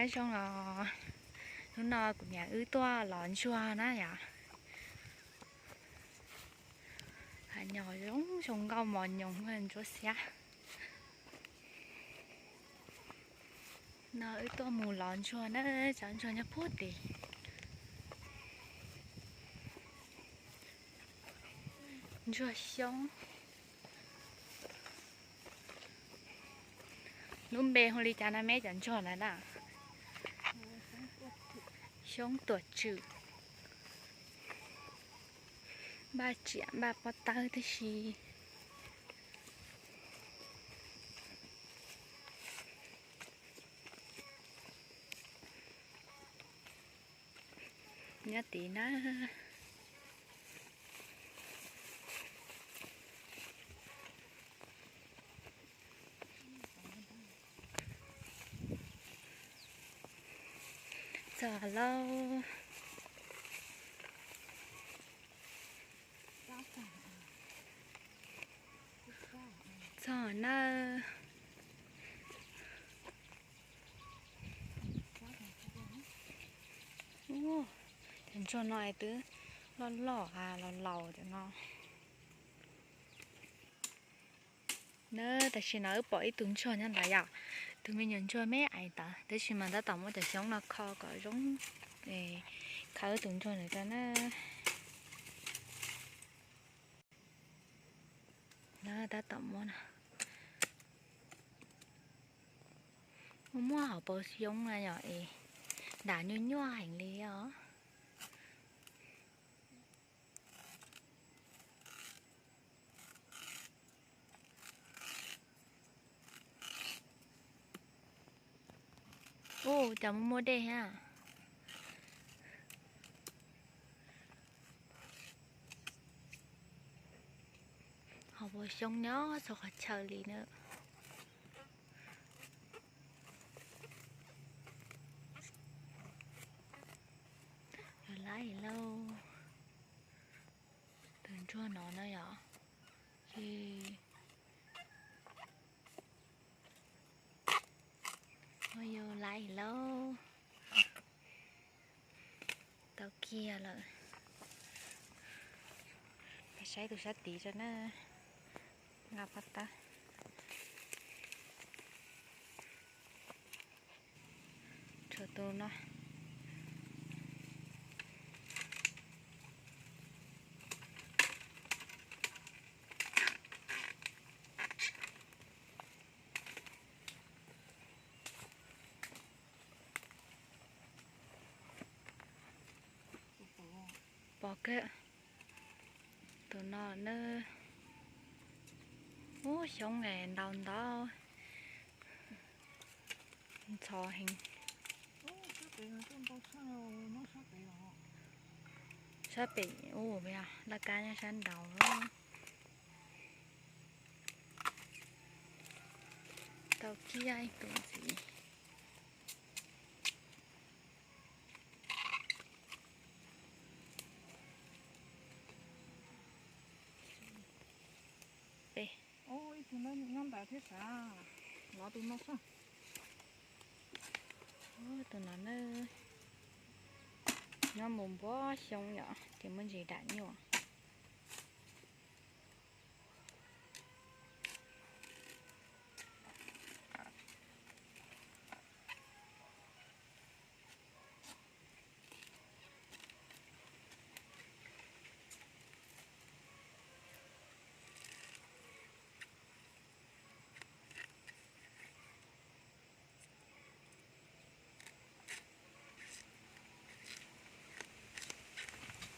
Nyob zoo os, hnub no kuv niam wb tuaj lov ntsuag na yom. Hav nyob zoo zoo nkauj mos nyoos ntsuab xiab. No wb tuaj mus lov ntsuag na, cov ntsuag nyob puag tid. Ntsuag xyoob. Lub npe hu li cas na me cov ntsuag ntawd na? Xyoob tuam tswm. Npaj tsiam npaj pob tawb tib si. Nyob tid na. Txog lauj. Txog nawb. Cov ntsuag no es twb loj loj los laus cov no. Na, tam sim no wb pom ib tug ntsuag nyob ntawd yom, tus me nyuam ntsuag me ais ntawd, tab sis mas tab tom muab cov xyoob no kho kom zoo, khawb tus ntsuag ntawd rau na. Na, tab tom muab no. Muaj muaj hauv paus xyoob na yom es nram nyuaj nyuaj heev li os. Ua cas muaj muaj dej thiab. Hauv paus xyoob nyob txog qhov chaw li na. Lawv laib lauj. Tus ntsuag no na yom. Ces yus laib lauj. Tau kiag lawm. Saib tus sab tid rau na. Nqa pob tawb. Tshuav tus no. Pom kawg. Tus no na. Ub, xyoob ntau ntau. Ntxhov heev. Sab pem ub, laj kab nyob sab nraud. Tau kiag ib tug ntxiv. Ib tug nyob ntawd thiab sav, lov tus no xwb. Tus no na, nyob mus npuab xyoob yom, ces muaj ntsis dam nyuaj.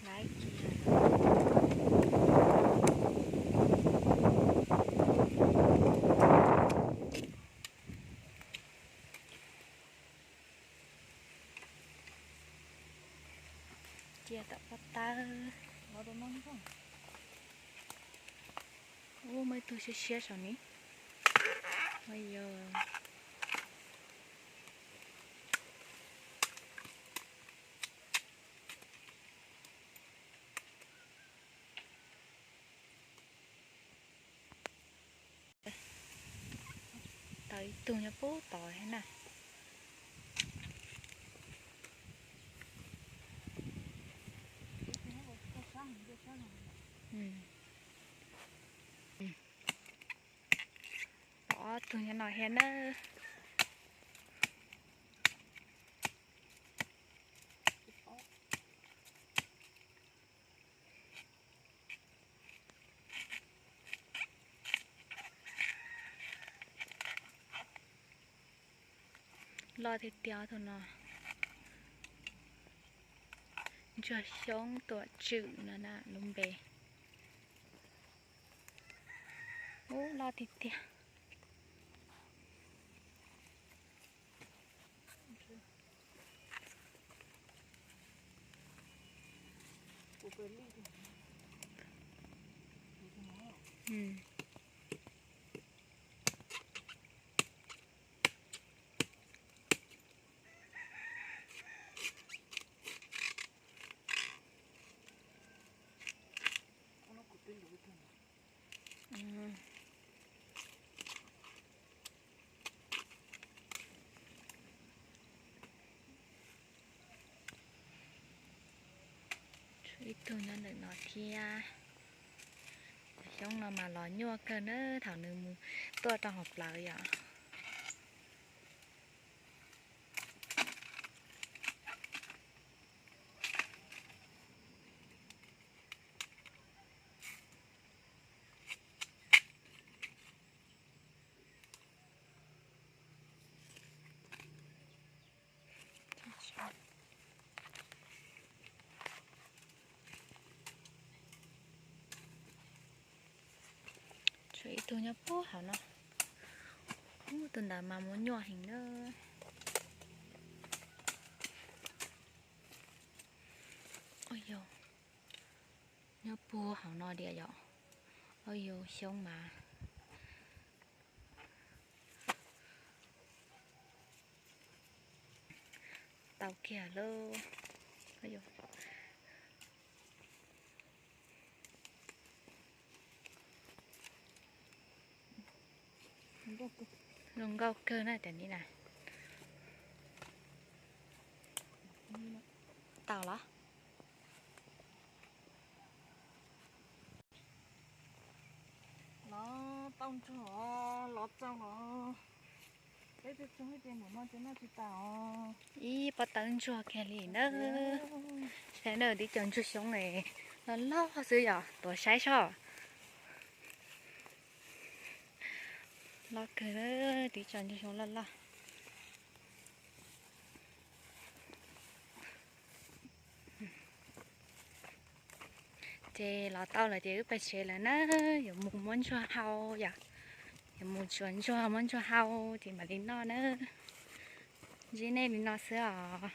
Laib kiag. Cia tom pob tawb. Ub, muaj ib tug siab siab saum ni. Ua yog tau ib tug nyob puag tod thiab na. Tus nyob no thiab na. Loj tiag tiag tus no. Ntsuag xyoob tuam tswm no na lub npe. Ub, loj tiag tiag. Tshuav ib tug nyob ntawm no thiab. Cov xyoob no mas los nyuaj kawg na thaum nws mus tuaj rau hauv plawv yom. Tshuav ib tug nyob puag hauv no. Ub, tus ntawd mas muaj nyuaj heev na. Ua yog nyob puag hauv no diam yom. Ua yog xyoob mas tau kiag lauj. Zoo nkauj kawg na cov ni na. Tau los? Los tau ntsuag, los txog los. Peb tuaj txog ces mus no ces noj tsis tau. Ib pob tawb ntsuag kiag li na. Saib na, tib co ntsuag xyoob loj loj xwb yom, tuav saib soj. Loj kawg, tib co ntsuag xyoob loj loj. Ces los tau lawm ces wb pais tsev lawm na, yuav mus muab ntsuag hau yom, yuav mus tsuav ntsuag muab ntsuag hau ces mam li noj na. Ntsib nej li no xwb os.